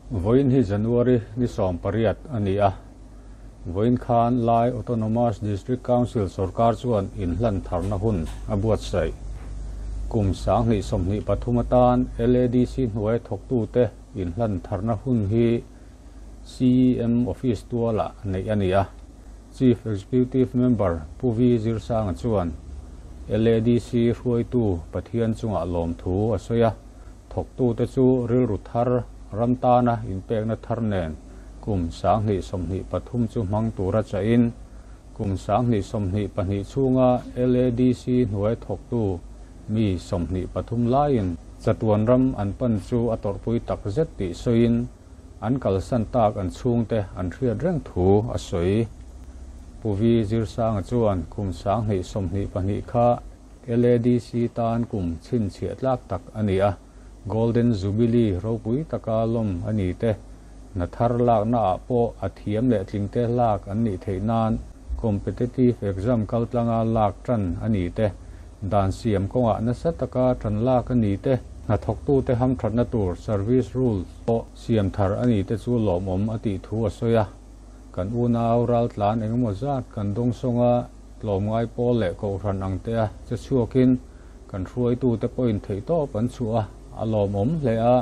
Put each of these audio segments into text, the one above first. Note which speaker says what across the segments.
Speaker 1: Vawiin hi January ni 18 a ni a, vawiin khan Lai Autonomous District Council sorkar chuan inhlan tharna hun a buatsaih. Kum 2023 atan LADC hnuai thawktute inhlan tharna hun hi CEM Office tualah neih a ni a. Chief Executive Member Pu V Zirsanga chuan LADC hruaitu Pathian chungah lawmthu a sawi a, thawktute chu rilru thar ram tana inpekna thar nen kum 2023 chu hmang tura chahin kum 2022 chhunga LADC hnuai thawktu mi 23 laiin chatuan ram an pan chu a tawrhpui tak zet tih sawiin an kalsan tak an chhungte an hriat reng thu a sawi. Pu V Zirsanga chuan kum 2022 kha LADC tan kum chhinchhiah tlak tak a ni a, Golden Jubilee ropui taka lawm a ni te, na thar lakna ah pawh a thiam leh tlingte lak an nih theih nan competitive exam kaltlanga lak tan a ni te, dan siam kawngah nasa taka tan lak a ni te, hnathawktute hamthatna tur service rules pawh siam thar a ni te chu lawmawm a tih thu a sawi a. Kan unau ral tlan engemaw zat kan dawng sawnga tlawm ngai pawl leh kohhran ang te a che chhuakin kan hruaitute pawhin theih tawp an chhuah a, a lawmawm hle a,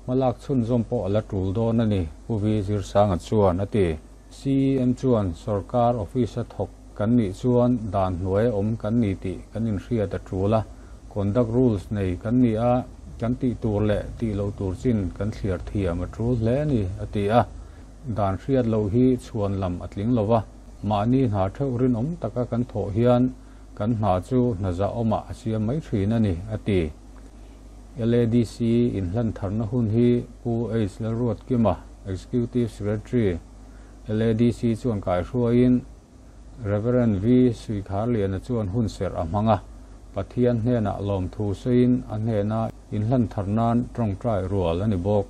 Speaker 1: hmalak chhunzawm pawh a la tul dawn a ni, Pu V Zirsanga chuan a ti. CEM chuan sarkar office a thawk kan nih chuan dan hnuai awm kan ni tih kan inhriat a tul a, conduct rules nei kan ni a, kan tih tur leh tih loh tur chin kan thliar thiam a tul hle a ni, a ti a. Dan hriat loh hi chhuan lam a tling lova, mahni hna theuh rinawm taka kan thawh hian kan hna chu hna zahawmah a siam mai thin a ni, a ti. LADC inhlan tharna hun hi Pu H Lalruatkima, Executive Secretary, LADC chuan kaihruaiin Reverend V Suikharliana chuan hun serh a hmang a, Pathian hnenah lawmthu sawiin a hnena inhlan thar nan tawngtai rual a ni bawk.